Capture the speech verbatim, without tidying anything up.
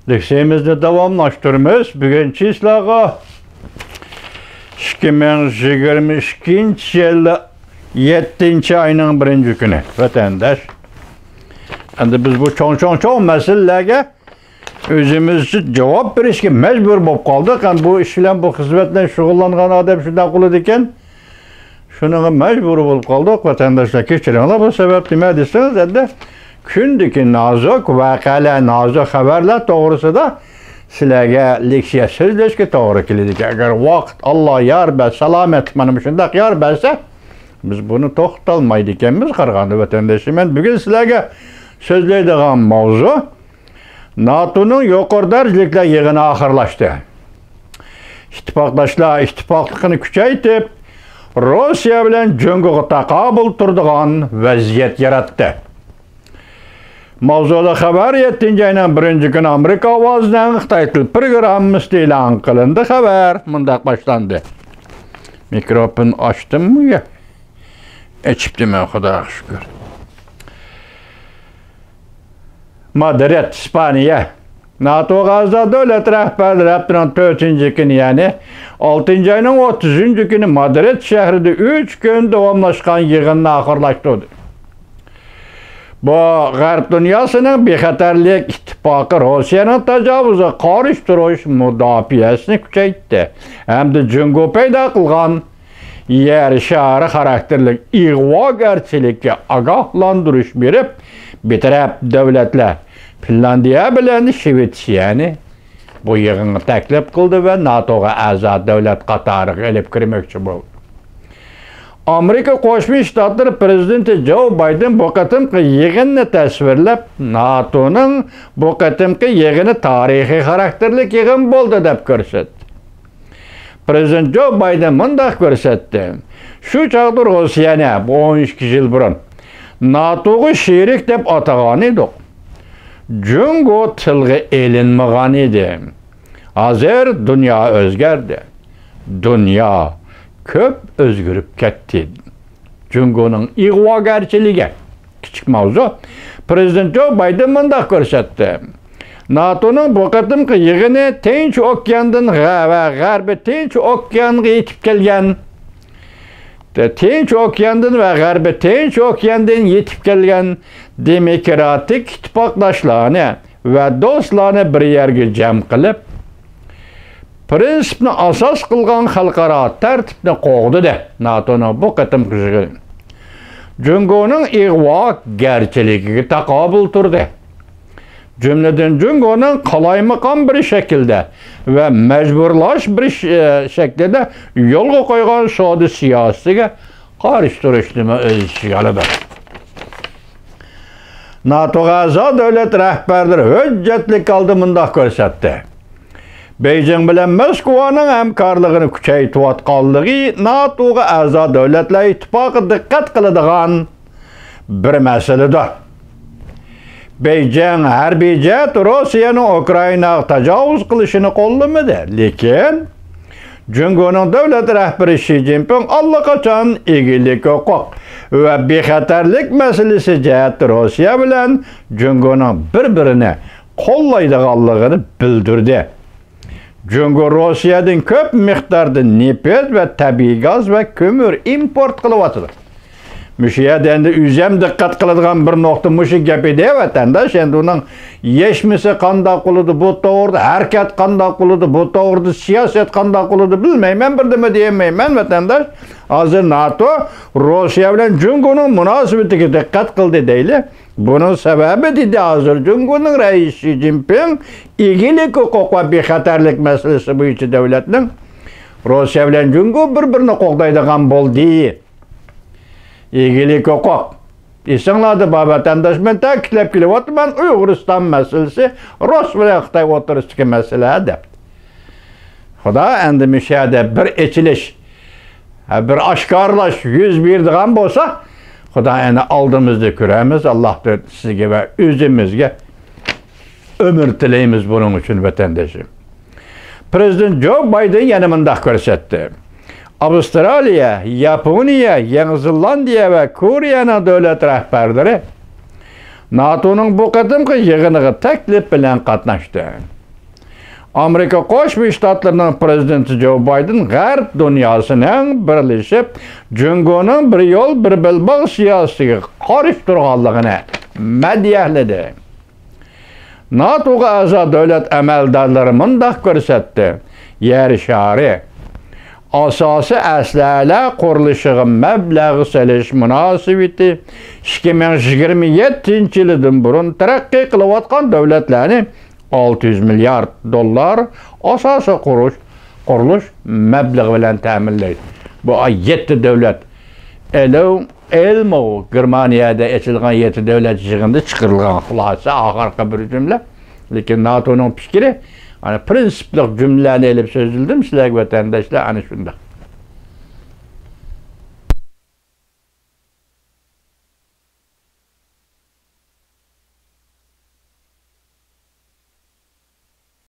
لېكسىيەمىزنى داۋاملاشتۇرىمىز. بۈگۈن چىسلاغا ئىككى مىڭ يىگىرمە ئىككىنچى يىل يەتتىنچى ئاينىڭ بىرىنچى كۈنى، ۋەتەنداش. ئەمدى بىز بۇ چوڭ، چوڭ، چوڭ مەسىلىلەرگە ئۆزىمىزچە جاۋاب بېرىشكە مەجبۇر بولۇپ قالدۇق. ھەم بۇ ئىش بىلەن، بۇ خىزمەت بىلەن شۇغۇللانغان ئادەم شۇنداق بولىدىكەن. شۇنىڭغا مەجبۇر بولۇپ قالدۇق، ۋەتەنداشلار، كەچۈرۈڭلار. بۇ سەۋەب نېمە دېسىڭىز، ئەمدى كۈندىكى نازۇك ۋەقەلەر، نازۇك خەۋەرلەر توغرىسىدا سىلەرگە لېكسىيە سۆزلەشكە توغرا كېلىدىكەن. ئەگەر ۋاقىت، ئاللا يار بەرسە، سالامەتلىك مانا مۇشۇنداق يار بەرسە، بىز بۇنى توختالمايدىكەنمىز. قارىغاندا ۋەتەنداشلار، مەن بۈگۈن سىلەرگە سۆزلەيدىغان ماۋزۇ، ناتونىڭ يۇقىرى دەرىجىلىكلەر يىغىنى ئاخىرلاشتى. ئىتتىپاقداشلار ئىتتىپاقلىقىنى كۈچەيتىپ، روسىيە بىلەن جۇڭگوغا تاقابىل تۇرىدىغان ۋەزىيەت ياراتتى. ماۋزۇلۇق خەۋەر، يەتتىنچى ئاينىڭ بىرىنچى كۈنى ئامېرىكا ئاۋازىنىڭ خىتاي تىل پروگراممىسىدا ئېلان قىلىندى. خەۋەر مۇنداق باشلاندى. مىكروفون ئاچتىممۇ يا؟ ئېچىپتىمەن، خۇداغا شۈكۈر. مادرىد، ئىسپانىيە. ناتوغا ئەزا دۆلەت رەھبەرلىرى ھەپتىنىڭ تۆتىنچى كۈنى، يەنى ئالتىنچى ئاينىڭ ئوتتۇزىنچى كۈنى مادرىد شەھىرىدە ئۈچ كۈن داۋاملاشقان يىغىننى ئاخىرلاشتۇردى. بۇ غەرب دۇنياسىنىڭ بىخەتەرلىك ئىتتىپاقى روسىيەنىڭ تاجاۋۇزىغا قارشى تۇرۇش مۇداپىئەسىنى كۈچەيتتى ھەمدە جۇڭگو پەيدا قىلغان يەر شارى خاراكتېرلىك ئىغۋاگەرچىلىككە ئاگاھلاندۇرۇش بېرىپ، بىتەرەپ دۆلەتلەر فىنلاندىيە بىلەن شىۋېتسىيەنى بۇ يىغىنغا تەكلىپ قىلدى ۋە ناتوغا ئەزا دۆلەت قاتارىغا ئېلىپ كىرمەكچى بولدى. ئامېرىكا قوشما شتاتلىرى پىرېزىدېنتى جو بايدېن بۇ قېتىمقى يىغىننى تەسۋىرلەپ، ناتونىڭ بۇ قېتىمقى يىغىنى تارىخىي خاراكتېرلىك يىغىن بولدى، دەپ كۆرسەتتى. پىرېزىدېنت جو بايدېن مۇنداق كۆرسەتتى، شۇ چاغدا روسىيەنى، بۇ ئون ئىككى يىل بۇرۇن، ناتوغا شېرىك دەپ ئاتىغان ئىدۇق. جۇڭگو تىلغا ئېلىنمىغان ئىدى. ھازىر دۇنيا ئۆزگەردى. دۇنيا كۆپ ئۆزگىرىپ كەتتى. جۇڭگونىڭ ئىغۋاگەرچىلىكى. كىچىك ماۋزۇ. پىرېزىدېنت جو بايدېن مۇنداق كۆرسەتتى. ناتونىڭ بۇ قېتىمقى يىغىنى تىنچ ئوكياندىن غە-، ۋە غەربىي تىنچ ئوكيانغا يېتىپ كەلگەن، تىنچ ئوكياندىن ۋە غەربىي تىنچ ئوكياندىن يېتىپ كەلگەن دېموكراتىك ئىتتىپاقداشلارنى ۋە دوستلارنى بىر يەرگە جەم قىلىپ، پىرىنسىپنى ئاساس قىلغان خەلقئارا تەرتىپنى قوغدىدى. ناتونىڭ بۇ قېتىمقى يىغىنى جۇڭگونىڭ ئىغۋاگەرچىلىكىگە تاقابىل تۇردى. جۈملىدىن جۇڭگونىڭ قالايمىقان بىر شەكىلدە ۋە مەجبۇرلاش بىر ش-، شەكلىدە يولغا قويغان سودا سىياسىتىگە قارشى تۇرۇشنىمۇ ئۆز ئىچىگە ئالىدۇ. ناتوغا ئەزا دۆلەت رەھبەرلىرى ھۆججەتلىك ھالدا مۇنداق كۆرسەتتى. بېيجىڭ بىلەن موسكۋانىڭ ھەمكارلىقىنى كۈچەيتىۋاتقانلىقى ناتوغا ئەزا دۆلەتلەر ئىتتىپاقى دىققەت قىلىدىغان بىر مەسىلىدۇر. بېيجىڭ ھەربىي جەھەت روسىيەنىڭ ئۇكرائىناغا تاجاۋۇز قىلىشىنى قوللىمىدى، لېكىن جۇڭگونىڭ دۆلەت رەھبىرى شى جىنپىڭ ئاللىقاچان ئىگىلىك ھوقۇق ۋە بىخەتەرلىك مەسىلىسى جەھەتتە روسىيە بىلەن جۇڭگونىڭ بىر-بىرىنى قوللايدىغانلىقىنى بىلدۈردى. جۇڭگو روسىيەدىن كۆپ مىقداردا نېفىت ۋە تەبىئىي گاز ۋە كۆمۈر ئىمپورت قىلىۋاتىدۇ. مۇشۇ يەردە ئەمدى ئۆزۈم دىققەت قىلىدىغان بىر نۇقتا مۇشۇ گەپ ئىدى، ۋەتەنداش. ئەمدى ئۇنىڭ يەشمىسى قانداق بولىدۇ بۇ توغرىدا، ھەرىكەت قانداق بولىدۇ بۇ توغرىدا، سىياسەت قانداق بولىدۇ بىلمەيمەن، بىر نېمە دېيەلمەيمەن، ۋەتەنداش. ھازىر ناتو روسىيە بىلەن جۇڭگونىڭ مۇناسىۋىتىگە دىققەت قىلدى دەيلى. بۇنىڭ سەۋەبى، دېدى، ھازىر جۇڭگونىڭ رەئىسى شى جىنپىڭ ئىگىلىك ھوقۇق ۋە بىخەتەرلىك مەسىلىسى بويىچە دۆلەتنىڭ روسىيە بىلەن جۇڭگو بىر-بىرىنى قوغدايدىغان بولدى. ئىگىلىك ھوقۇق. ئېسىڭلاردا بار، ۋەتەنداش، مەن تەكىتلەپ كېلىۋاتىمەن، ئۇيغۇرىستان مەسىلىسى رۇس بىلەن خىتاي ئوتتۇرىسىدىكى مەسىلە دەپ. خۇدا ئەمدى مۇشۇ يەردە بىر ئېچىلىش، ھە، بىر ئاشكارىلاش يۈز بېرىدىغان بولسا، خۇدا ئەنە ئالدىمىزدا كۆرەرمىز. ئاللاھتىن سىزگە ۋە ئۆزىمىزگە ئۆمۈر تىلەيمىز بۇنىڭ ئۈچۈن، ۋەتەندىشىم. پىرېزىدېنت جو بايدېن يەنە مۇنداق كۆرسەتتى. ئاۋسترالىيە، ياپونىيە، يېڭى زېلاندىيە ۋە كورېيەنىڭ دۆلەت رەھبەرلىرى ناتونىڭ بۇ قېتىمقى يىغىنىغا تەكلىپ بىلەن قاتناشتى. ئامېرىكا قوشما شتاتلىرىنىڭ پرېزىدېنتى جو بايدېن غەرب دۇنياسىنىڭ بىرلىشىپ، جۇڭگونىڭ بىر يول، بىر بەلباغ سىياسىتىگە قارشى تۇرغانلىقىنى مەدھىيەلىدى. ناتوغا ئەزا دۆلەت ئەمەلدارلىرى مۇنداق كۆرسەتتى: يەر شارى ئاساسىي ئەسلىھەلەر قۇرۇلۇشىغا مەبلەغ سېلىش مۇناسىۋىتى ئىككى مىڭ يىگىرمە يەتتىنچى يىلىدىن بۇرۇن تەرەققىي قىلىۋاتقان دۆلەتلەرنى ئالتە يۈز مىليارد دوللار ئاساسىي قۇرۇش، قۇرۇلۇش مەبلىغى بىلەن تەمىنلەيدۇ. بۇ يەتتە دۆلەت، ئېلىۋ، ئېلمۇ گېرمانىيەدە ئېچىلغان يەتتە دۆلەت يىغىنىدا چىقىرىلغان خۇلاسە، ئاخىرقى بىر جۈملە. لېكىن ناتونىڭ پىكرى، ئانا پرىنسىپلىق جۈملىلەرنى ئېلىپ سۆزلىدىم سىلەرگە ۋەتەنداشلار، ئانا شۇنداق.